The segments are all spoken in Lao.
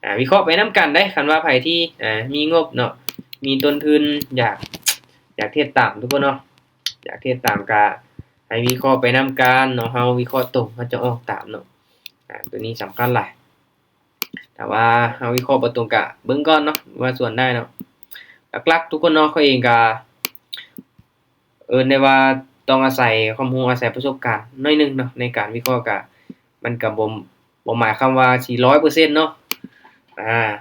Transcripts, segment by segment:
ອ່າ ວິເຄາະໄປນຳກັນເດ້. ຄັນວ່າໃຜທີ່ ອ່າ ມີງົບເນາະ ມີຕົ້ນທຶນ ຢາກ ຢາກເທຣດຕາມທຸກຄົນເນາະ ຢາກເທຣດຕາມກະໃຫ້ວິເຄາະໄປນຳກັນເນາະ. ເຮົາວິເຄາະຕົງ ເຮົາຈະອອກຕາມເນາະ. ອ່າ ຕົວນີ້ສຳຄັນຫຼາຍ. ຖ້າວ່າເຮົາວິເຄາະບໍ່ຕົງກະເບິ່ງກ່ອນເນາະ ວ່າສ່ວນໄດ້ເນາະ. ຫຼັກໆ ທຸກຄົນເນາະ ຂ້ອຍເອງກະ ເອີ້ນໄດ້ວ່າຕ້ອງອາໄສຄວາມຮູ້ ອາໄສປະສົບການໜ້ອຍໜຶ່ງເນາະ ໃນການວິເຄາະ. ກະ ມັນກະບໍ່ ບໍ່ໝາຍຄວາມວ່າຊິຮ້ອຍເປີເຊັນເນາະ. ອ່າ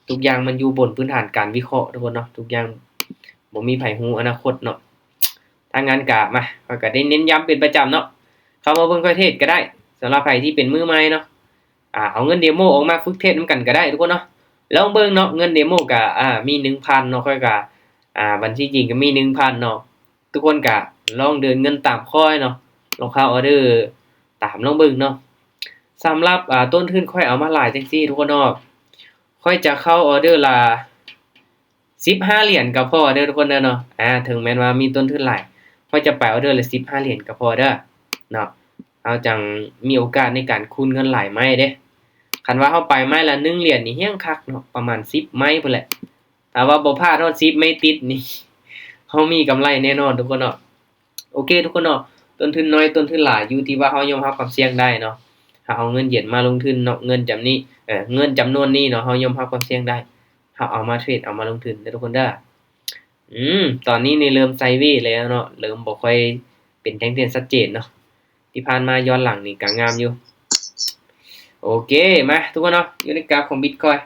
ທຸກຢ່າງມັນຢູ່ບົນພື້ນຖານການວິເຄາະທຸກຄົນເນາະ. ທຸກຢ່າງບໍ່ມີໃຜຮູ້ອະນາຄົດເນາະ. ຖ້າງນັ້ນກະມາ ຂ້ອຍກະໄດ້ເນັ້ນຢ້ຳເປັນປະຈຳເນາະ. ເຂົ້າມາເບິ່ງຂ້ອຍເທຣດກະໄດ້ ສຳລັບໃຜທີ່ເປັນມືໃໝ່ເນາະ. ອ່າ ເອົາເງິນເດໂມອອກມາຝຶກເທຣດນຳກັນກະໄດ້ທຸກຄົນເນາະ. ລອງເບິ່ງເນາະ ເງິນເດໂມກະ ອ່າ ມີໜຶ່ງພັນເນາະ. ຂ້ອຍກະ ອ່າ ບັນຊີຈິງກະມີໜຶ່ງພັນເນາະ. ທຸກຄົນກະລອງເດີນເງິນຕາມຂ້ອຍເນາະ ລອງເຂົ້າອອເດີຕາມລອງເບິ່ງເນາະ. ສຳລັບ ອ່າ ຕົ້ນທຶນຂ້ອຍເອົາມາຫຼາຍຈັ່ງຊີ້ທຸກຄົນເນາະ. ຂ້ອຍຈະເຂົ້າອອເດີລະສິບຫ້າຫຼຽນກະພໍເດີທຸກຄົນເດີເນາະ. ອ່າ ເຖິງແມ່ນວ່າມີຕົ້ນທຶນຫຼາຍ ຂ້ອຍຈະໄປອອເດີລະສິບຫ້າຫຼຽນກະພໍເດີເນາະ. ເຮົາຈັ່ງມີໂອກາດໃນການຄູນເງິນຫຼາຍໄມ້ເດ້. ຄັນວ່າເຮົາໄປໄມ້ລະໜຶ່ງຫຼຽນນີ້ແຮງຄັກເນາະ ປະມານສິບໄມ້ພຸ້ນແຫຼະ. ຖ້າວ່າບໍ່ພາດຮອດສິບໄມ້ຕິດນີ້ ເຮົາມີກຳໄລແນ່ນອນທຸກຄົນເນາະ. ໂອເຄທຸກຄົນເນາະ ຕົ້ນທຶນໜ້ອຍ ຕົ້ນທຶນຫຼາຍ ຢູ່ທີ່ວ່າເຮົາຍອມຮັບຄວາມສ່ຽງໄດ້ເນາະ. ເຮົາເອົາເງິນເຢັນມາລົງທຶນເນາະ ເງິນຈຳນີ້ ເອີ ເງິນຈຳນວນນີ້ເນາະ ເຮົາຍອມຮັບຄວາມສ່ຽງໄດ້ ເຮົາເອົາມາເທຣດ ເອົາມາລົງທຶນເດີທຸກຄົນເດີ. ອືມ ຕອນນີ້ນີ້ເລີ່ມໄຊເວແລ້ວເນາະ ເລີ່ມບໍ່ຄ່ອຍເປັນແທ່ງທຽນຊັດເຈນເນາະ. ທີ່ຜ່ານມາຍ້ອນຫຼັງນີ້ກະງາມຢູ່. ໂອເຄ ມາທຸກຄົນເນາະ ຢູ່ໃນກາຟຂອງບິດຄອຍ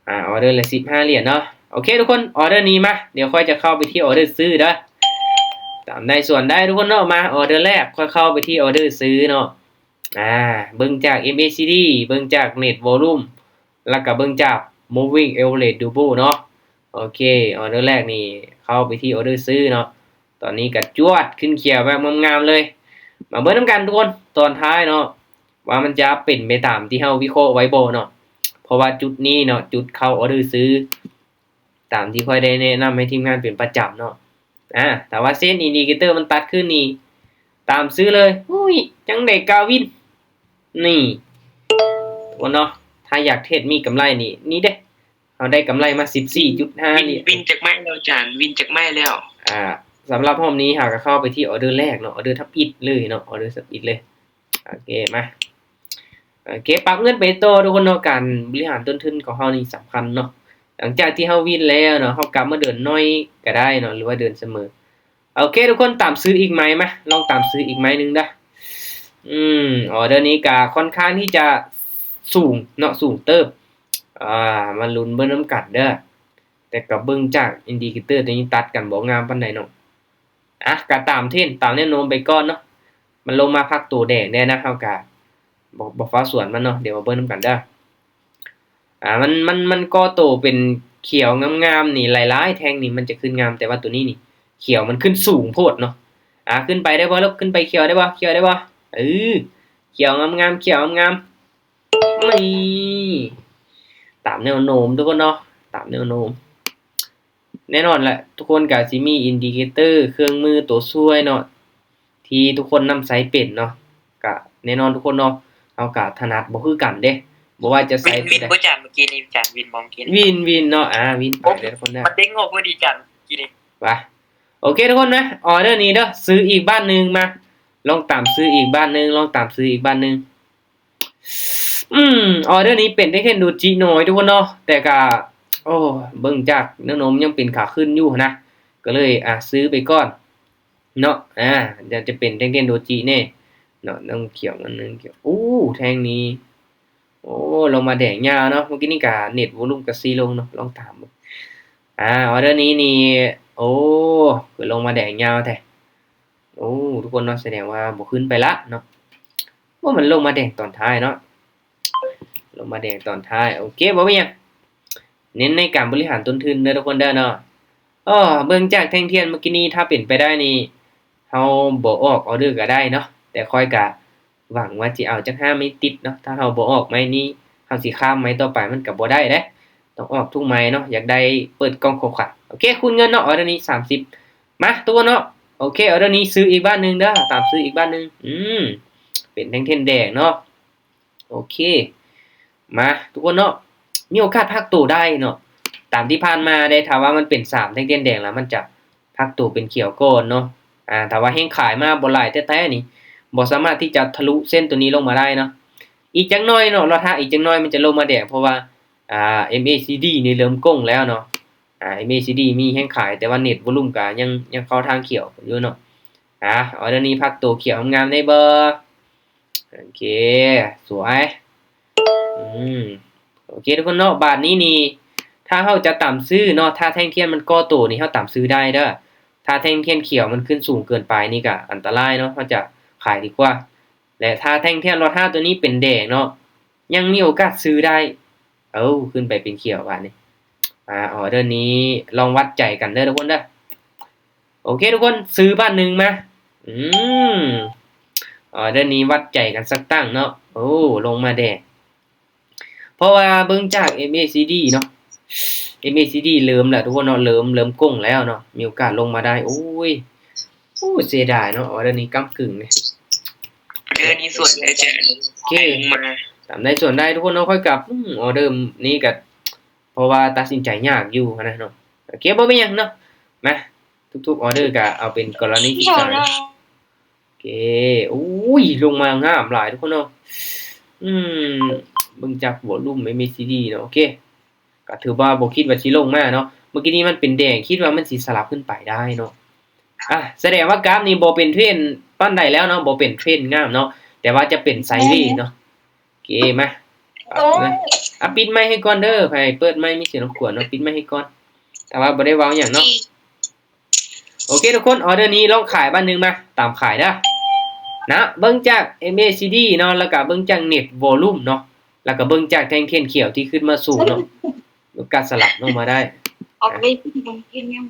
ອ່າ ອອເດີລະສິບຫ້າຫຼຽນເນາະ. ໂອເຄທຸກຄົນ ອອເດີນີ້ມາ ດຽວຂ້ອຍຈະເຂົ້າໄປທີ່ອອເດີຊື້ເດີ. ຕາມໄດ້ສ່ວນໄດ້ທຸກຄົນເນາະ. ມາ ອອເດີແລກ ຂ້ອຍເຂົ້າໄປທີ່ອອເດີຊື້ເນາະ. ອ່າ ເບິ່ງຈາກ ເອັມ ເອ ຊີ ດີ ເບິ່ງຈາກ Net Volume ແລ້ວກະເບິ່ງຈາກ Moving Average Double ເນາະ. ໂອເຄ ອອເດີແລກນີ້ເຂົ້າໄປທີ່ອອເດີຊື້ເນາະ. ຕອນນີ້ກະຈວດຂຶ້ນຂຽວແບບງາມໆເລີຍ. ມາເບິ່ງນຳກັນທຸກຄົນ ຕອນທ້າຍເນາະ ວ່າມັນຈະເປັນໄປຕາມທີ່ເຮົາວິເຄາະໄວ້ບໍ່ເນາະ. ເພາະວ່າຈຸດນີ້ເນາະ ຈຸດເຂົ້າອອເດີຊື້ ຕາມທີ່ຂ້ອຍໄດ້ແນະນຳໃຫ້ທີມງານເປັນປະຈຳເນາະ. ອ່າ ຖ້າວ່າເສັ້ນອິນດິເຄເຕີມັນຕັດຂຶ້ນນີ້ ຕາມຊື້ເລີຍ. ໂອ້ຍ ຈັ່ງໃດກາວິນ ນີ້ ທຸກຄົນເນາະ ຖ້າຢາກເທຣດມີກຳໄລນີ້ ນີ້ເດ້ ເຮົາໄດ້ກຳໄລມາສິບສີ່ຈຸດຫ້າ ວິນ ວິນຈັກໄມ້ແລ້ວອາຈານ ວິນຈັກໄມ້ແລ້ວ? ອ່າ ສຳລັບຮອບນີ້ເຮົາກະເຂົ້າໄປທີ່ອອເດີແລກເນາະ ອອເດີທຳອິດເລີຍເນາະ ອອເດີທຳອິດເລີຍ. ໂອເຄ ມາ ໂອເຄ ປັບເງິນໄປຕໍ່ທຸກຄົນເນາະ. ການບໍລິຫານຕົ້ນທຶນຂອງເຮົານີ້ສຳຄັນເນາະ. ຫຼັງຈາກທີ່ເຮົາວິນແລ້ວເນາະ ເຮົາກັບມາເດີນໜ້ອຍກະໄດ້ເນາະ ຫຼືວ່າເດີນສະເໝີ. ໂອເຄທຸກຄົນ ຕາມຊື້ອີກໄມ້ມາ ລອງຕາມຊື້ອີກໄມ້ໜຶ່ງເດີ. ອືມ ອອເດີນີ້ກະຄ່ອນຂ້າງທີ່ຈະສູງເນາະ ສູງເຕີບ. ອ່າ ມາລຸ້ນເບິ່ງນຳກັນເດີ. ແຕ່ກະເບິ່ງຈາກອິນດິເຄເຕີໂຕນີ້ຕັດກັນບໍ່ງາມປານໃດເນາະ. ອ່ະ ກະຕາມເທຣນ ຕາມແນວໂນ້ມໄປກ່ອນເນາະ. ມັນລົງມາພັກໂຕແດງແດ່ນະ ເຮົາກະບໍ່ ບໍ່ຟ້າວສວນມັນເນາະ. ດຽວມາເບິ່ງນຳກັນເດີ. ອ່າ ມັນ ມັນ ມັນກໍ່ໂຕເປັນຂຽວງາມໆນີ້ ຫຼາຍໆແທ່ງນີ້ມັນຈະຂຶ້ນງາມ ແຕ່ວ່າໂຕນີ້ນີ້ ຂຽວມັນຂຶ້ນສູງໂພດເນາະ. ອ່າ ຂຶ້ນໄປໄດ້ບໍ່ລູກ? ຂຶ້ນໄປຂຽວໄດ້ບໍ່? ຂຽວໄດ້ບໍ່? ເອີ ຂຽວງາມໆ ຂຽວງາມໆ. ນີ້ ຕາມແນວໂນ້ມທຸກຄົນເນາະ ຕາມແນວໂນ້ມ. ແນ່ນອນແຫຼະ ທຸກຄົນກະຊິມີອິນດິເຄເຕີ ເຄື່ອງມືໂຕຊ່ວຍເນາະ ທີ່ທຸກຄົນນຳໃຊ້ເປັນເນາະ. ກະແນ່ນອນທຸກຄົນເນາະ ເຮົາກະຖະໜັດບໍ່ຄືກັນເດ້ ບໍ່ວ່າຈະໃຊ້ ວິນ ວິນບໍ່ຈານ ເມື່ອກີ້ນີ້ຈານ ວິນບໍ່ເມື່ອກີ້ນີ້? ວິນ ວິນເນາະ. ອ່າ ວິນໄປເດີທຸກຄົນເດີ. ມັນເດ້ງອອກພໍດີຈານ ເມື່ອກີ້ນີ້. ວ່າ ໂອເຄທຸກຄົນນະ ອອເດີນີ້ເດີ ຊື້ອີກບາດໜຶ່ງມາ ລອງຕາມຊື້ອີກບາດໜຶ່ງ ລອງຕາມຊື້ອີກບາດໜຶ່ງ. ອືມ ອອເດີນີ້ເປັນແທ່ງທຽນໂດຈິໜ້ອຍທຸກຄົນເນາະ ແຕ່ກະ ໂອ້ ເບິ່ງຈາກແນວໂນ້ມຍັງເປັນຂາຂຶ້ນຢູ່ຫັ້ນນະ ກະເລີຍ ອ່າ ຊື້ໄປກ່ອນເນາະ. ອ່າ ຈະ ຈະເປັນແທ່ງທຽນໂດຈິແນ່ເນາະ. ນ້ຳຂຽວ ມັນນ້ຳຂຽວ ໂອ້ ແທ່ງນີ້ ໂອ້ ລົງມາແດງຍາວເນາະ. ເມື່ອກີ້ນີ້ກະເນັດໂວລູມກະຊີລົງເນາະ ລອງຕາມເບິ່ງ. ອ່າ ອອເດີນີ້ນີ້ ໂອ້ ຄືລົງມາແດງຍາວແທ້. ໂອ້ ທຸກຄົນເນາະ ສະແດງວ່າບໍ່ຂຶ້ນໄປລະເນາະ. ໂອ້ ມັນລົງມາແດງຕອນທ້າຍເນາະ ລົງມາແດງຕອນທ້າຍ. ໂອເຄ ບໍ່ມີຫຍັງ ເນັ້ນໃນການບໍລິຫານຕົ້ນທຶນເດີທຸກຄົນເດີເນາະ. ອໍ ເບິ່ງຈາກແທ່ງທຽນເມື່ອກີ້ນີ້ ຖ້າເປັນໄປໄດ້ນີ້ ເຮົາບໍ່ອອກອອເດີກະໄດ້ເນາະ ແຕ່ຂ້ອຍກະຫວັງວ່າຊິເອົາຈັກຫ້າໄມ້ຕິດເນາະ. ຖ້າເຮົາບໍ່ອອກໄມ້ນີ້ ເຮົາຊິຂ້າມໄມ້ຕໍ່ໄປມັນກະບໍ່ໄດ້ເດ້ ຕ້ອງອອກທຸກໄມ້ເນາະ ຢາກໄດ້ເປີດກ່ອງຂອງຂວັນ. ໂອເຄ ຄູນເງິນເນາະ ອອເດີນີ້ສາມສິບ. ມາ ຕົວເນາະ ໂອເຄ ອອເດີນີ້ຊື້ອີກບາດໜຶ່ງເດີ ຕາມຊື້ອີກບາດໜຶ່ງ. ອືມ ເປັນແທ່ງທຽນແດງເນາະ. ໂອເຄ ມາທຸກຄົນເນາະ ມີໂອກາດພັກໂຕໄດ້ເນາະ. ຕາມທີ່ຜ່ານມາໄດ້ ຖ້າວ່າມັນເປັນສາມແທ່ງທຽນແດງແລ້ວ ມັນຈະພັກໂຕເປັນຂຽວກ່ອນເນາະ. ອາ ຖ້າວ່າແຮງຂາຍມາບໍ່ຫຼາຍແທ້ໆນີ້ ບໍ່ສາມາດທີ່ຈະທະລຸເສັ້ນໂຕນີ້ລົງມາໄດ້ເນາະ. ອີກຈັກໜ້ອຍເນາະ ລໍຖ້າອີກຈັກໜ້ອຍມັນຈະລົງມາແດງ ເພາະວ່າ ອ່າ ເອັມເອຊີດີ ນີ້ເລີ່ມກົງແລ້ວເນາະ. ອ່າ ເອັມເອຊີດີ ມີແຮງຂາຍ ແຕ່ວ່າເນັດວອລຸມກໍຍັງ ຍັງເຂົ້າທາງຂຽວຢູ່ເນາະ. ອ່າ ອໍເດີນີ້ພັກໂຕຂຽວງາມໆໄດ້ບໍ່? ໂອເຄ ສວຍ. ອືມ ໂອເຄທຸກຄົນເນາະ ບາດນີ້ນີ້ ຖ້າເຮົາຈະຕາມຊື້ເນາະ ຖ້າແທ່ງທຽນມັນກໍ່ໂຕນີ້ ເຮົາຕາມຊື້ໄດ້ເດີ. ຖ້າແທ່ງທຽນຂຽວມັນຂຶ້ນສູງເກີນໄປນີ້ກໍອັນຕະລາຍເນາະ ເຮົາຈະຂາຍດີກວ່າ. ແລະ ຖ້າແທ່ງທຽນລອດຫ້າໂຕນີ້ເປັນແດງເນາະ ຍັງມີໂອກາດຊື້ໄດ້. ເອົາ ຂຶ້ນໄປເປັນຂຽວບາດນີ້. ອ່າ ອໍເດີນີ້ລອງວັດໃຈກັນເດີທຸກຄົນເດີ. ໂອເຄທຸກຄົນ ຊື້ບາດໜຶ່ງມາ. ອືມ ອໍເດີນີ້ວັດໃຈກັນສັກຕັ້ງເນາະ. ໂອ້ ລົງມາແດງ ເພາະວ່າເບິ່ງຈາກເອັມເອຊີດີເນາະ ເອັມເອຊີດີເລີ່ມແລ້ວທຸກຄົນເນາະ ເລີ່ມ ເລີ່ມກົງແລ້ວເນາະ ມີໂອກາດລົງມາໄດ້. ໂອ້ຍ ໂອ້ ເສຍດາຍເນາະ ອໍເດີນີ້ກ້ຳກຶ່ງເດ້. ເດີນີ້ສ່ວນໃດຈະ ໂອເຄ ຕາມໃດສ່ວນໃດທຸກຄົນເນາະ. ຂ້ອຍກັບ ອືມ ອໍເດີນີ້ກໍ ເພາະວ່າຕັດສິນໃຈຍາກຢູ່ຫັ້ນນະເນາະ. ໂອເຄ ບໍ່ເປັນຫຍັງເນາະ ມາ ທຸກໆອໍເດີກໍເອົາເປັນກໍລະນີສຶກສາ. ໂອເຄ ໂອ້ຍ ລົງມາງາມຫຼາຍທຸກຄົນເນາະ. ອືມ ເບິ່ງຈາກວອລຸມເອັມເອຊີດີເນາະ. ໂອເຄ ກໍຖືວ່າບໍ່ຄິດວ່າຊິລົງມາເນາະ ເມື່ອກີ້ນີ້ມັນເປັນແດງ ຄິດວ່າມັນຊິສະຫຼັບຂຶ້ນໄປໄດ້ເນາະ. ອ່ະ ສະແດງວ່າກາຟນີ້ບໍ່ເປັນເທຣນປານໃດແລ້ວເນາະ ບໍ່ເປັນເທຣນງາມເນາະ ແຕ່ວ່າຈະເປັນໄຊເວເນາະ. ໂອເຄ ມາ ໂອ້ຍ ມາ ອ່ະ ປິດໄມໃຫ້ກ່ອນເດີ ໃຜເປີດໄມມີສຽງລົບກວນເນາະ ປິດໄມໃຫ້ກ່ອນ ຖ້າວ່າບໍ່ໄດ້ເວົ້າຫຍັງເນາະ. ໂອເຄທຸກຄົນ ອໍເດີນີ້ລອງຂາຍບາດໜຶ່ງ ມາ ຕາມຂາຍເດີນະ. ເບິ່ງຈາກເອັມເອຊີດີເນາະ ແລ້ວກໍເບິ່ງຈາກເນັດວອລຸມເນາະ ແລ້ວກໍເບິ່ງຈາກແທ່ງທຽນຂຽວທີ່ຂຶ້ນມາສູງເນາະ ໂອກາດສະຫຼັບລົງມາໄດ້. ອອກໄດ້ກິນຂອງກິນຍັງ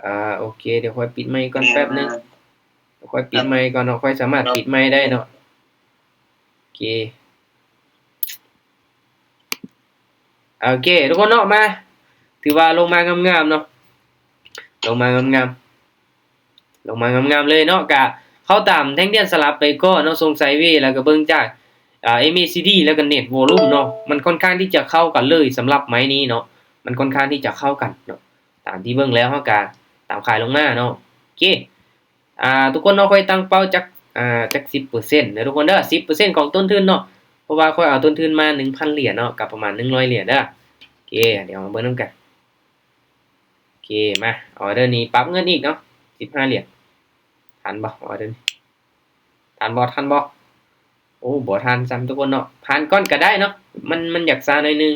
ອ່າ ໂອເຄ ດຽວຂ້ອຍປິດໄມກ່ອນແປັບໜຶ່ງ ຂ້ອຍປິດໄມກ່ອນເນາະ ຂ້ອຍສາມາດປິດໄມໄດ້ເນາະ. ໂອເຄ ໂອເຄທຸກຄົນເນາະ ມາ ຖືວ່າລົງມາງາມໆເນາະ ລົງມາງາມໆ ລົງມາງາມໆເລີຍເນາະ. ກະເຂົ້າຕາມແທ່ງທຽນສະຫຼັບໄປກ່ອນເນາະ ຊົງໄຊເວ ແລ້ວກໍເບິ່ງຈາກ ອ່າ ເອັມເອຊີດີ ແລ້ວກໍເນັດວອລຸມເນາະ ມັນຄ່ອນຂ້າງທີ່ຈະເຂົ້າກັນເລີຍ ສຳລັບໄມນີ້ເນາະ ມັນຄ່ອນຂ້າງທີ່ຈະເຂົ້າກັນເນາະ. ຕາມທີ່ເບິ່ງແລ້ວ ເຮົາກະຕາມຂາຍລົງມາເນາະ. ໂອເຄ ອ່າ ທຸກຄົນເນາະ ຂ້ອຍຕັ້ງເປົ້າຈັກ ອ່າ ຈັກສິບເປີເຊັນເດີທຸກຄົນເດີ ສິບເປີເຊັນຂອງຕົ້ນທຶນເນາະ ເພາະວ່າຂ້ອຍເອົາຕົ້ນທຶນມາໜຶ່ງພັນຫຼຽນເນາະ ກໍປະມານໜຶ່ງຮ້ອຍຫຼຽນເດີ. ໂອເຄ ດຽວມາເບິ່ງນຳກັນ. ໂອເຄ ມາ ອໍເດີນີ້ປັບເງິນອີກເນາະ ສິບຫ້າຫຼຽນ. ທັນບໍ່ ອໍເດີນີ້ ທັນບໍ່ ທັນບໍ່? ໂອ້ ບໍ່ທັນຊ້ຳທຸກຄົນເນາະ ຜ່ານກ່ອນກໍໄດ້ເນາະ ມັນ ມັນຢາກຊ້າໜ້ອຍໜຶ່ງ.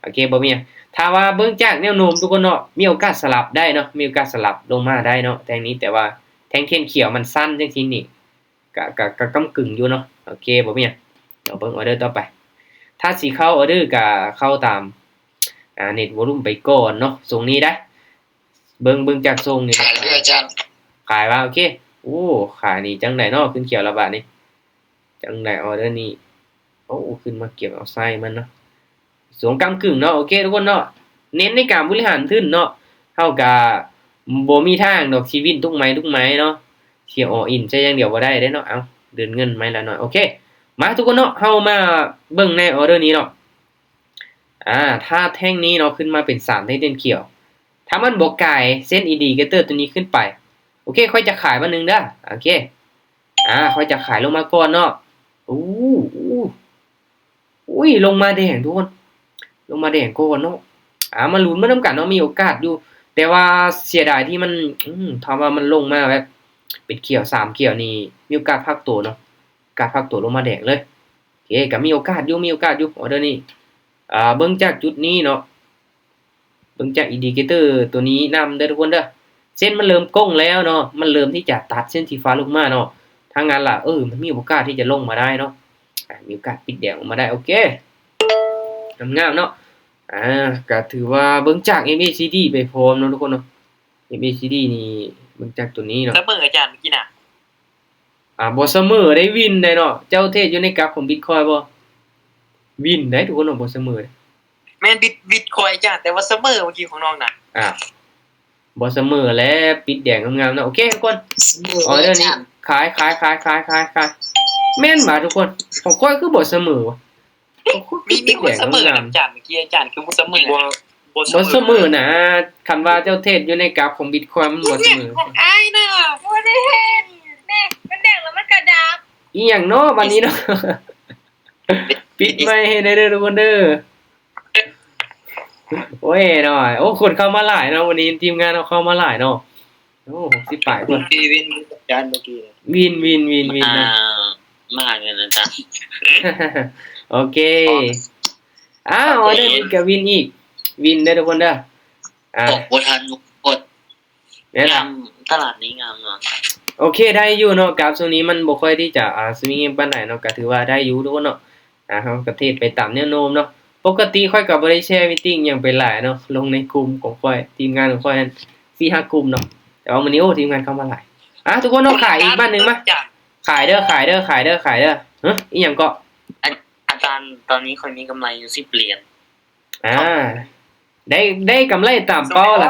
ໂອເຄ ບໍ່ມີຫຍັງ ຖ້າວ່າເບິ່ງຈາກແນວໂນ້ມທຸກຄົນເນາະ ມີໂອກາດສະຫຼັບໄດ້ເນາະ ມີໂອກາດສະຫຼັບລົງມາໄດ້ເນາະ ແທ່ງນີ້ ແຕ່ວ່າແທ່ງທຽນຂຽວມັນສັ້ນຈັ່ງຊີ້ນີ້ ກະ ກະ ກະກ້ຳກຶ່ງຢູ່ເນາະ. ໂອເຄ ບໍ່ມີຫຍັງ ດຽວເບິ່ງອໍເດີຕໍ່ໄປ ຖ້າຊິເຂົ້າອໍເດີກະເຂົ້າຕາມ ອ່າ ເນັດວອລຸມໄປກ່ອນເນາະ ຊົງນີ້ໄດ໋ ເບິ່ງ ເບິ່ງຈາກຊົງນີ້ ຂາຍເລີຍອາຈານ ຂາຍວ່າ ໂອເຄ ໂອ້ ຂາຍນີ້ຈັ່ງໃດເນາະ ຂຶ້ນຂຽວແລ້ວບາດນີ້ ຈັ່ງໃດອໍເດີນີ້ ໂອ້ ຂຶ້ນມາເກັບເອົາໄຊມັນເນາະ ຊົງກ້ຳກຶ່ງເນາະ. ໂອເຄທຸກຄົນເນາະ ເນັ້ນໃນການບໍລິຫານທຶນເນາະ ເຮົາກະບໍ່ມີທາງດອກ ຊິວິນທຸກໄມທຸກໄມເນາະ ຊິອໍອິນໃສ່ຢ່າງດຽວບໍ່ໄດ້ເດ້ເນາະ. ເອົາ ເດີນເງິນໄມລະໜ້ອຍ. ໂອເຄ ມາທຸກຄົນເນາະ ເຮົາມາເບິ່ງໃນອໍເດີນີ້ເນາະ ອ່າ ຖ້າແທ່ງນີ້ເນາະ ຂຶ້ນມາເປັນສາມແທ່ງຂຽວ ຖ້າມັນບໍ່ກາຍເສັ້ນອິນດິເຄເຕີຕົວນີ້ຂຶ້ນໄປ ໂອເຄ ຂ້ອຍຈະຂາຍບາດໜຶ່ງເດີ. ໂອເຄ ອ່າ ຂ້ອຍຈະຂາຍລົງມາກ່ອນເນາະ. ໂອ້ ໂອ້ ໂອ້ຍ ລົງມາແດງທຸກຄົນ ລົງມາແດງກ່ອນເນາະ. ອ່າ ມາລຸ້ນມານຳກັນເນາະ ມີໂອກາດຢູ່ ແຕ່ວ່າເສຍດາຍທີ່ມັນ ອືມ ຖ້າວ່າມັນລົງມາແບບເປັນຂຽວ ສາມຂຽວນີ້ ມີໂອກາດພັກໂຕເນາະ ໂອກາດພັກໂຕລົງມາແດງເລີຍ. ໂອເຄ ກໍມີໂອກາດຢູ່ ມີໂອກາດຢູ່ ອໍເດີນີ້ ອ່າ ເບິ່ງຈາກຈຸດນີ້ເນາະ ເບິ່ງຈາກອິນດິເຄເຕີຕົວນີ້ນຳເດີທຸກຄົນເດີ ເສັ້ນມັນເລີ່ມໂກງແລ້ວເນາະ ມັນເລີ່ມທີ່ຈະຕັດເສັ້ນສີຟ້າລົງມາເນາະ. ຖ້າງນັ້ນລະ ເອີ ມັນມີໂອກາດທີ່ຈະລົງມາໄດ້ເນາະ ອ່າ ມີໂອກາດປິດແດງອອກມາໄດ້. ໂອເຄ ງາມໆເນາະ ອ່າ ກໍຖືວ່າເບິ່ງຈາກເອັມເອຊີດີໄປພ້ອມເນາະທຸກຄົນເນາະ. ເອັມເອຊີດີນີ້ເບິ່ງຈາກຕົວນີ້ເນາະ ສະເໝີອາຈານເມື່ອກີ້ນະ. ອ່າ ບໍ່ສະເໝີໄດ໋ ວິນໄດ໋ເນາະ. ເຈົ້າເທຣດຢູ່ໃນກາຟຂອງບິດຄອຍບໍ່? ວິນໄດ໋ທຸກຄົນເນາະ ບໍ່ສະເໝີ. ແມ່ນບິດ ບິດຄອຍອາຈານ ແຕ່ວ່າສະເໝີເມື່ອກີ້ຂອງນ້ອງນະ. ອ່າ ບໍ່ສະເໝີແຫຼະ ປິດແດງງາມໆເນາະ. ໂອເຄທຸກຄົນ ອໍເດີນີ້ຂາຍ ຂາຍ ຂາຍ ຂາຍ ຂາຍ ຂາຍ. ແມ່ນຫວາທຸກຄົນ ຂອງຂ້ອຍຄືບໍ່ສະເໝີຫວາ? ມີ ມີຄົນສະເໝີນຳຈານ ເມື່ອກີ້ອາຈານຄືບໍ່ສະເໝີ ບໍ່ ບໍ່ສະເໝີນະ. ຄັນວ່າເຈົ້າເທຣດຢູ່ໃນກາຟຂອງບິດຄອຍ ມັນບໍ່ສະເໝີ. ຂອງອ້າຍນະ ບໍ່ໄດ້ເຮັດ ແມ່ ມັນແດງແລ້ວມັນກະດັບ. ອີ່ຫຍັງເນາະບາດນີ້ເນາະ? ປິດໄມໃຫ້ແດ່ເດີທຸກຄົນເດີ. ໂອ້ຍເນາະ ໂອ້ ຄົນເຂົ້າມາຫຼາຍເນາະ ວັນນີ້ທີມງານເຮົາເຂົ້າມາຫຼາຍເນາະ. ໂອ້ ຫົກສິບປາຍຄົນ ວິນ ວິນ ອາຈານ ເມື່ອກີ້ ວິນ ວິນ ວິນ ວິນ ອ່າ ມາຫາເງິນອາຈານ. ໂອເຄ ອ້າວ ອອເດີນີ້ກະວິນອີກ ວິນເດີທຸກຄົນເດີ. ອ່າ ອອກບໍ່ທັນໝົດ ແມ່ນລະ ງາມ ຕະຫຼາດນີ້ງາມເນາະ. ໂອເຄ ໄດ້ຢູ່ເນາະ ກາຟຊ່ວງນີ້ມັນບໍ່ຄ່ອຍທີ່ຈະ ອ່າ ສະວິງປານໃດເນາະ ກະຖືວ່າໄດ້ຢູ່ທຸກຄົນເນາະ. ອ່າ ເຮົາກະເທຣດໄປຕາມແນວໂນ້ມເນາະ. ປົກກະຕິຂ້ອຍກະບໍ່ໄດ້ແຊມີດຕິງຫຍັງໄປຫຼາຍເນາະ ລົງໃນກຸ່ມຂອງຂ້ອຍ ທີມງານຂອງຂ້ອຍຫັ້ນ ສີ່ຫ້າກຸ່ມເນາະ. ແຕ່ວ່າມື້ນີ້ ໂອ້ ທີມງານເຂົ້າມາຫຼາຍ. ອ່າ ທຸກຄົນເນາະ ຂາຍອີກບາດໜຶ່ງມາ. ຂາຍເດີ ຂາຍເດີ ຂາຍເດີ ຂາຍເດີ. ຫື ອີ່ຫຍັງເກາະ? ອາ ອາຈານ ຕອນນີ້ຂ້ອຍມີກຳໄລຢູ່ສິບຫຼຽນ. ອ່າ ໄດ້ ໄດ້ກຳໄລຕາມເປົ້າລະ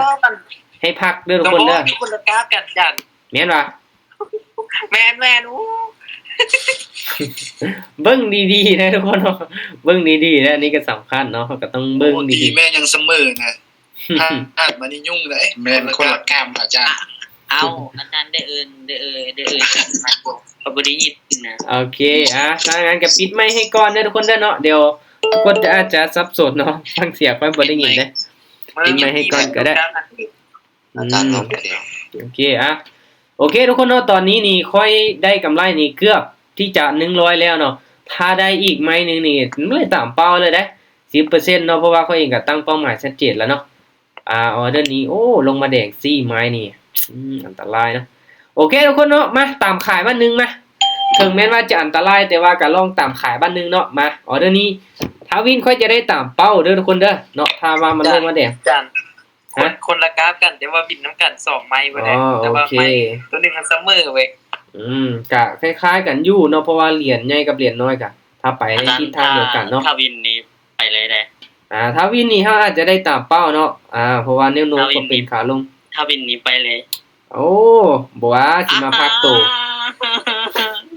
ໃຫ້ພັກເດີທຸກຄົນເດີ. ຄົນລະກາຟກັນອາຈານ ແມ່ນຫວາ? ແມ່ນໆ ໂອ້ ເບິ່ງດີໆເດີທຸກຄົນເນາະ ເບິ່ງດີໆເດີ ອັນນີ້ກະສຳຄັນເນາະ ເຮົາກະຕ້ອງເບິ່ງດີໆ. ໂອ້ ແມ່ນຍັງສະເໝີນະ ອາດມານີ້ຫຍຸ້ງເດ້. ແມ່ນຄົນລະກາຟອາຈານ. ເອົ້າ ອາຈານໄດ້ເອີ້ນ ໄດ້ເອີ້ນ ໄດ້ເອີ້ນ ເຂົາບໍ່ໄດ້ຍິນນະ. ໂອເຄ ອ່າ ຖ້າຊັ້ນກະປິດໄມໃຫ້ກ່ອນເດີທຸກຄົນເດີເນາະ ດຽວທຸກຄົນອາດຈະສັບສົນເນາະ ຟັງສຽງຂ້ອຍບໍ່ໄດ້ຍິນເດ້. ປິດໄມໃຫ້ກ່ອນກະໄດ້. ອາຈານ ອືມ ໂອເຄ ໂອເຄ ອ່າ ໂອເຄ ທຸກຄົນເນາະ ຕອນນີ້ນີ້ຂ້ອຍໄດ້ກຳໄລນີ້ເກືອບທີ່ຈະໜຶ່ງຮ້ອຍແລ້ວເນາະ. ຖ້າໄດ້ອີກໄມໜຶ່ງນີ້ ໄດ້ຕາມເປົ້າເລີຍເດ້ ສິບເປີເຊັນເນາະ ເພາະວ່າຂ້ອຍເອງກະຕັ້ງເປົ້າໝາຍຊັດເຈນແລ້ວເນາະ. ອ່າ ອອເດີນີ້ ໂອ້ ລົງມາແດງສີ່ໄມນີ້ ອືມ ອັນຕະລາຍເນາະ. ໂອເຄ ທຸກຄົນເນາະ ມາຕາມຂາຍບາດໜຶ່ງມາ. ເຖິງແມ່ນວ່າຈະອັນຕະລາຍ ແຕ່ວ່າກະລອງຕາມຂາຍບາດໜຶ່ງເນາະ. ມາ ອອເດີນີ້ ຖ້າວິນຂ້ອຍຈະໄດ້ຕາມເປົ້າເດີທຸກຄົນເດີເນາະ ຖ້າວ່າມັນລົງມາແດງ. ອາຈານ ຄົນ ຄົນລະກາຟກັນ ແຕ່ວ່າວິນນຳກັນສອງໄມບໍ່ໄດ້. ອໍ ແຕ່ວ່າ ໂອເຄ ໄມໂຕໜຶ່ງມັນສະເໝີເວີຍ. ອືມ ກະຄ້າຍໆກັນຢູ່ເນາະ ເພາະວ່າຫຼຽນໃຫຍ່ກັບຫຼຽນນ້ອຍກະ ຖ້າໄປໃນທິດທາງດຽວກັນເນາະ. ຖ້າວິນນີ້ໄປເລີຍເດ້. ອ່າ ຖ້າວິນນີ້ເຮົາອາດຈະໄດ້ຕາມເປົ້າເນາະ ອ່າ ເພາະວ່າແນວໂນ້ມກະເປັນຂາລົງ. ຖ້າວິນນີ້ໄປເລີຍ. ໂອ້ ບໍ່ວ່າຊິມາພັກໂຕ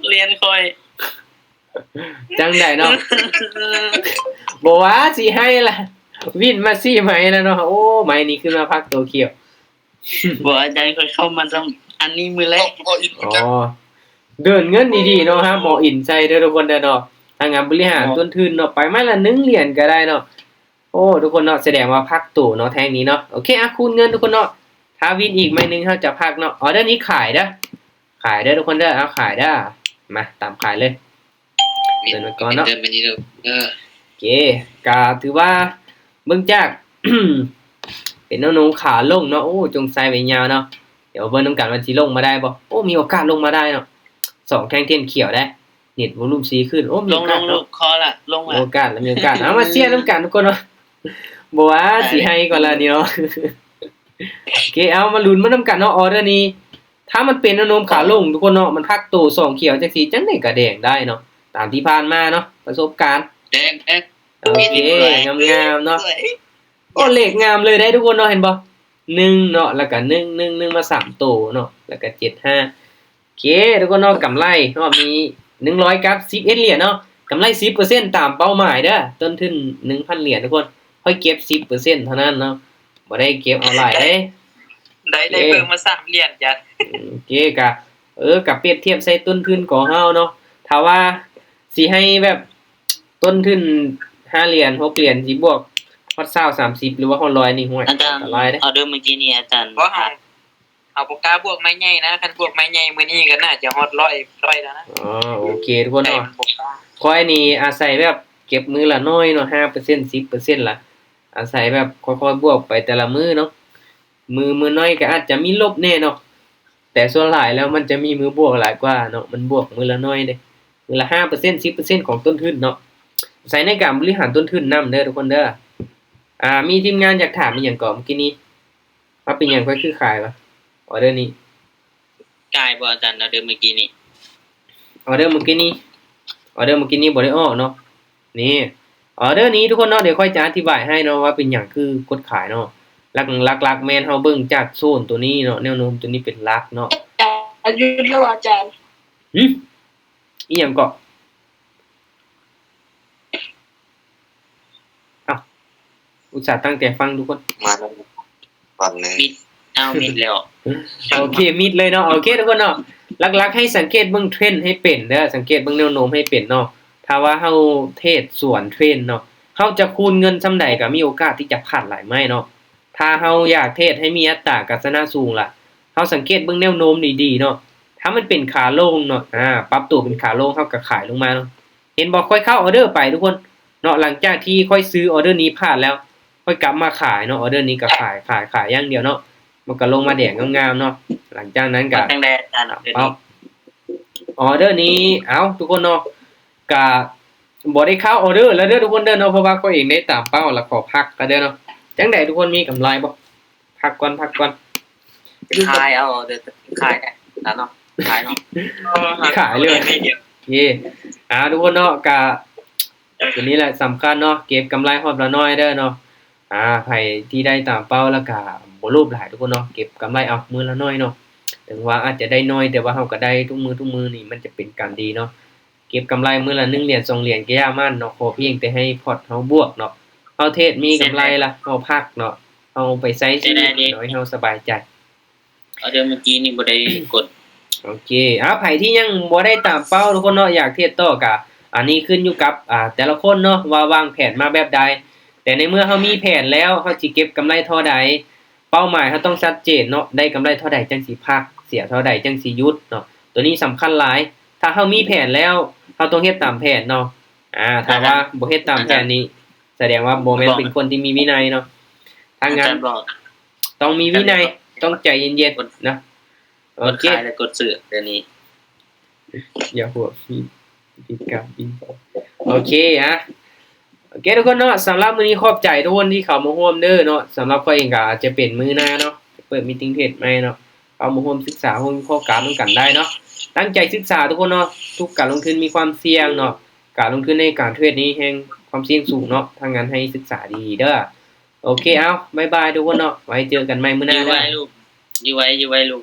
ຫຼຽນຂ້ອຍ. ຈັ່ງໃດເນາະ ບໍ່ວ່າຊິໃຫ້ລະ ວິນມາສີ່ໄມແລ້ວເນາະ. ໂອ້ ໄມນີ້ຂຶ້ນມາພັກໂຕຂຽວ. ບໍ່ ອາຈານ ຂ້ອຍເຂົ້າມານຳອັນນີ້ມື້ແລກ. ອໍ ເດີນເງິນດີໆເນາະ ຫາໝໍອິນໃສ່ເດີທຸກຄົນເດີເນາະ. ທາງງານບໍລິຫານຕົ້ນທຶນເນາະ ໄປໄມລະໜຶ່ງຫຼຽນກະໄດ້ເນາະ. ໂອ້ ທຸກຄົນເນາະ ສະແດງວ່າພັກໂຕເນາະແທ່ງນີ້ເນາະ. ໂອເຄ ອ່ະ ຄູນເງິນທຸກຄົນເນາະ ຖ້າວິນອີກໄມໜຶ່ງເຮົາຈະພັກເນາະ. ອອເດີນີ້ຂາຍເດີ ຂາຍເດີທຸກຄົນເດີ ເອົາຂາຍເດີ. ມາຕາມຂາຍເລີຍ ເດີນໄປກ່ອນເນາະ. ໂອເຄ ກະຖືວ່າເບິ່ງຈາກ ເປັນແນວໂນ້ມຂາລົງເນາະ. ໂອ້ ຈົ່ງໃສ່ໄວ້ຍາວເນາະ. ດຽວເບິ່ງນຳກັນວ່າຊິລົງມາໄດ້ບໍ່. ໂອ້ ມີໂອກາດລົງມາໄດ້ເນາະ ສອງແທ່ງທຽນຂຽວໄດ້. ເນັດວໍລຸມສີ່ຂຶ້ນ. ໂອ້ ມີໂອກາດເນາະ ມີໂອກາດລະ ມີໂອກາດ. ເອົາມາເຊຍນຳກັນທຸກຄົນເນາະ. ບໍ່ວ່າຊິໃຫ້ກ່ອນລະນີ້ເນາະ. ໂອເຄ ເອົາມາລຸ້ນມານຳກັນເນາະ ອອເດີນີ້. ຖ້າມັນເປັນແນວໂນ້ມຂາລົງທຸກຄົນເນາະ ມັນພັກໂຕສອງຂຽວຈັ່ງຊີ້ ຈັ່ງໃດກະແດງໄດ້ເນາະ ຕາມທີ່ຜ່ານມາເນາະ ປະສົບການ. ແດງ ແດງ. ໂອເຄ ງາມໆເນາະ. ໂອ້ ເລກງາມເລີຍໄດ໋ທຸກຄົນເນາະ ເຫັນບໍ່ ໜຶ່ງເນາະ ລະກະໜຶ່ງ ໜຶ່ງ ໜຶ່ງມາສາມໂຕເນາະ ລະກະເຈັດ ຫ້າ. ໂອເຄ ທຸກຄົນເນາະ ກຳໄລເນາະ ມີໜຶ່ງຮ້ອຍກັບສິບເອັດຫຼຽນເນາະ ກຳໄລສິບເປີເຊັນຕາມເປົ້າໝາຍເດີ. ຕົ້ນທຶນໜຶ່ງພັນຫຼຽນທຸກຄົນ ຂ້ອຍເກັບສິບເປີເຊັນເທົ່ານັ້ນເນາະ ບໍ່ໄດ້ເກັບເອົາຫຼາຍເດ້. ໄດ້ ໄດ້ເພີ່ມມາສາມຫຼຽນຈ້ະ. ໂອເຄ ກະ ເອີ ກະປຽບທຽບໃສ່ຕົ້ນທຶນຂອງເຮົາເນາະ ຖ້າວ່າຊິໃຫ້ແບບຕົ້ນທຶນຫ້າຫຼຽນ ຫົກຫຼຽນ ຊິບວກຮອດຊາວ ສາມສິບ ຫຼືວ່າຮອດຮ້ອຍນີ້ ຫ້ວຍ ອາຈານ ອັນຕະລາຍເດ້. ອອເດີມື້ກີ້ນີ້ອາຈານ ເຮົາບໍ່ກ້າບວກໄມ້ໃຫຍ່ນະ ຄັນບວກໄມ້ໃຫຍ່ມື້ນີ້ກະໜ້າຈະຮອດຮ້ອຍ ຮ້ອຍແລ້ວນະ. ອໍ ໂອເຄ ທຸກຄົນເນາະ ຂ້ອຍນີ້ອາໄສແບບເກັບມື້ລະໜ້ອຍເນາະ ຫ້າເປີເຊັນ ສິບເປີເຊັນລະ ອາໄສແບບຄ່ອຍໆບວກໄປແຕ່ລະມື້ເນາະ. ມື້ ມື້ໜ້ອຍກະອາດຈະມີລົບແດ່ເນາະ ແຕ່ສ່ວນຫຼາຍແລ້ວມັນຈະມີມື້ບວກຫຼາຍກວ່າເນາະ ມັນບວກມື້ລະໜ້ອຍເດ້ ມື້ລະຫ້າເປີເຊັນ ສິບເປີເຊັນຂອງຕົ້ນທຶນເນາະ ໃຊ້ໃນການບໍລິຫານຕົ້ນທຶນນຳເດີທຸກຄົນເດີ. ອ່າ ມີທີມງານຢາກຖາມອີ່ຫຍັງເກາະມື້ກີ້ນີ້? ວ່າເປັນຫຍັງຂ້ອຍຄືຂາຍວະ ອອເດີນີ້? ຂາຍບໍ່ອາຈານ ອອເດີມື້ກີ້ນີ້? ອອເດີມື້ກີ້ນີ້ ອອເດີມື້ກີ້ນີ້ບໍ່ໄດ້ອອກເນາະ. ນີ້ ອອເດີນີ້ທຸກຄົນເນາະ ດຽວຂ້ອຍຈະອະທິບາຍໃຫ້ເນາະວ່າເປັນຫຍັງຄືກົດຂາຍເນາະ. ຫຼັກໆແມ່ນເຮົາເບິ່ງຈາກໂຊນໂຕນີ້ເນາະ ແນວໂນ້ມໂຕນີ້ເປັນຫຼັກເນາະ. ອາຈານ ຢູ່ເນາະອາຈານ. ຫຶ? ອີ່ຫຍັງເກາະ? ອຸດສ່າຕັ້ງໃຈຟັງທຸກຄົນ. ມາແລ້ວ ວັນໜຶ່ງ ມິດ ເອົາ ມິດແລ້ວ. ໂອເຄ ມິດເລີຍເນາະ. ໂອເຄທຸກຄົນເນາະ ຫຼັກໆໃຫ້ສັງເກດເບິ່ງເທຣນໃຫ້ເປັນເດີ ສັງເກດເບິ່ງແນວໂນ້ມໃຫ້ເປັນເນາະ. ຖ້າວ່າເຮົາເທຣດສວນເທຣນເນາະ ເຮົາຈະຄູນເງິນສ່ຳໃດກໍມີໂອກາດທີ່ຈະພາດຫຼາຍໄມ້ເນາະ. ຖ້າເຮົາຢາກເທຣດໃຫ້ມີອັດຕາການຊະນະສູງລະ ເຮົາສັງເກດເບິ່ງແນວໂນ້ມດີໆເນາະ. ຖ້າມັນເປັນຂາລົງເນາະ ອາ ປັບຕົວເປັນຂາລົງ ເຮົາກໍຂາຍລົງມາເນາະ. ເຫັນບໍ່ ຂ້ອຍເຂົ້າອໍເດີໄປທຸກຄົນເນາະ. ຫຼັງຈາກທີ່ຂ້ອຍຊື້ອໍເດີນີ້ພາດແລ້ວ ຂ້ອຍກັບມາຂາຍເນາະ. ອໍເດີນີ້ກໍຂາຍ ຂາຍ ຂາຍຢ່າງດຽວເນາະ. ມັນກໍລົງມາແດງງາມໆເນາະ. ຫຼັງຈາກນັ້ນກໍ ວ່າຈັ່ງໃດອາຈານ ອໍ ອໍເດີນີ້ ເອົ້າ ທຸກຄົນເນາະ ກະບໍ່ໄດ້ເຂົ້າອໍເດີແລ້ວເດີທຸກຄົນເດີເນາະ ເພາະວ່າຂ້ອຍເອງໄດ້ຕາມເປົ້າ ລະຂໍພັກກະເດີເນາະ. ຈັ່ງໃດທຸກຄົນ ມີກຳໄລບໍ່? ພັກກ່ອນ ພັກກ່ອນ ຂາຍເອົາເດີ ຂາຍແລ້ວເນາະ ຂາຍເນາະ ຂາຍເລີຍ. ໂອເຄ ອ່າ ທຸກຄົນເນາະ ກະ ຕົວນີ້ແຫຼະສຳຄັນເນາະ ເກັບກຳໄລຮອບລະໜ້ອຍເດີເນາະ. ອ່າ ໃຜທີ່ໄດ້ຕາມເປົ້າລະກະບໍ່ໂລບຫຼາຍທຸກຄົນເນາະ ເກັບກຳໄລເອົາມື້ລະໜ້ອຍເນາະ. ເຖິງວ່າອາດຈະໄດ້ໜ້ອຍ ແຕ່ວ່າເຮົາກໍໄດ້ທຸກມື້ ທຸກມື້ນີ້ມັນຈະເປັນການດີເນາະ. ເກັບກຳໄລມື້ລະໜຶ່ງຫຼຽນສອງຫຼຽນກໍຢ່າໝັ້ນເນາະ ຂໍພຽງແຕ່ໃຫ້ພອດເຮົາບວກເນາະ. ເຮົາເທຣດມີກຳໄລລະ ເຮົາພັກເນາະ ເຮົາໄປໃຊ້ຊີວິດເນາະ ໃຫ້ເຮົາສະບາຍໃຈ. ອໍເດີມື້ກີ້ນີ້ບໍ່ໄດ້ກົດ. ໂອເຄ ອ່າ ໃຜທີ່ຍັງບໍ່ໄດ້ຕາມເປົ້າທຸກຄົນເນາະ ຢາກເທຣດຕໍ່ກະ ອັນນີ້ຂຶ້ນຢູ່ກັບ ອ່າ ແຕ່ລະຄົນເນາະ ວ່າວາງແຜນມາແບບໃດ. ແຕ່ໃນເມື່ອເຮົາມີແຜນແລ້ວ ເຮົາຊິເກັບກຳໄລທໍ່ໃດ ເປົ້າໝາຍເຮົາຕ້ອງຊັດເຈນເນາະ ໄດ້ກຳໄລທໍ່ໃດຈັ່ງຊິພັກ ເສຍທໍ່ໃດຈັ່ງຊິຢຸດເນາະ. ໂຕນີ້ສຳຄັນຫຼາຍ ຖ້າເຮົາມີແຜນແລ້ວ ເຮົາຕ້ອງເຮັດຕາມແຜນເນາະ. ອ່າ ຖ້າວ່າບໍ່ເຮັດຕາມແຜນນີ້ ສະແດງວ່າບໍ່ແມ່ນເປັນຄົນທີ່ມີວິໄນເນາະ. ຖ້າງານ ຕ້ອງມີວິໄນ ຕ້ອງໃຈເຢັນໆນະ. ໂອເຄ ກົດຂາຍແລະກົດຊື້ດຽວນີ້ ຢ່າຫົວ ມີຕິດການ ໂອເຄ ອ່ະ ໂອເຄທຸກຄົນເນາະ ສຳລັບມື້ນີ້ຂອບໃຈທຸກຄົນທີ່ເຂົ້າມາຮ່ວມເດີເນາະ. ສຳລັບຂ້ອຍເອງກໍອາດຈະເປັນມື້ໜ້າເນາະ ຈະເປີດມີດຕິງເທຣດໃໝ່ເນາະ ເຂົ້າມາຮ່ວມສຶກສາ ຮ່ວມວິເຄາະການນຳກັນໄດ້ເນາະ. ຕັ້ງໃຈສຶກສາທຸກຄົນເນາະ ທຸກການລົງທຶນມີຄວາມສ່ຽງເນາະ ການລົງທຶນໃນການເທຣດນີ້ແຮ່ງຄວາມສ່ຽງສູງເນາະ. ຖ້າງານໃຫ້ສຶກສາດີໆເດີ. ໂອເຄ ເອົາ ບາຍບາຍທຸກຄົນເນາະ ໄວ້ເຈີກັນໃໝ່ມື້ໜ້າເດີ. ຢູ່ໄວ້ ຢູ່ໄວ້ ຢູ່ໄວ້ລູກ.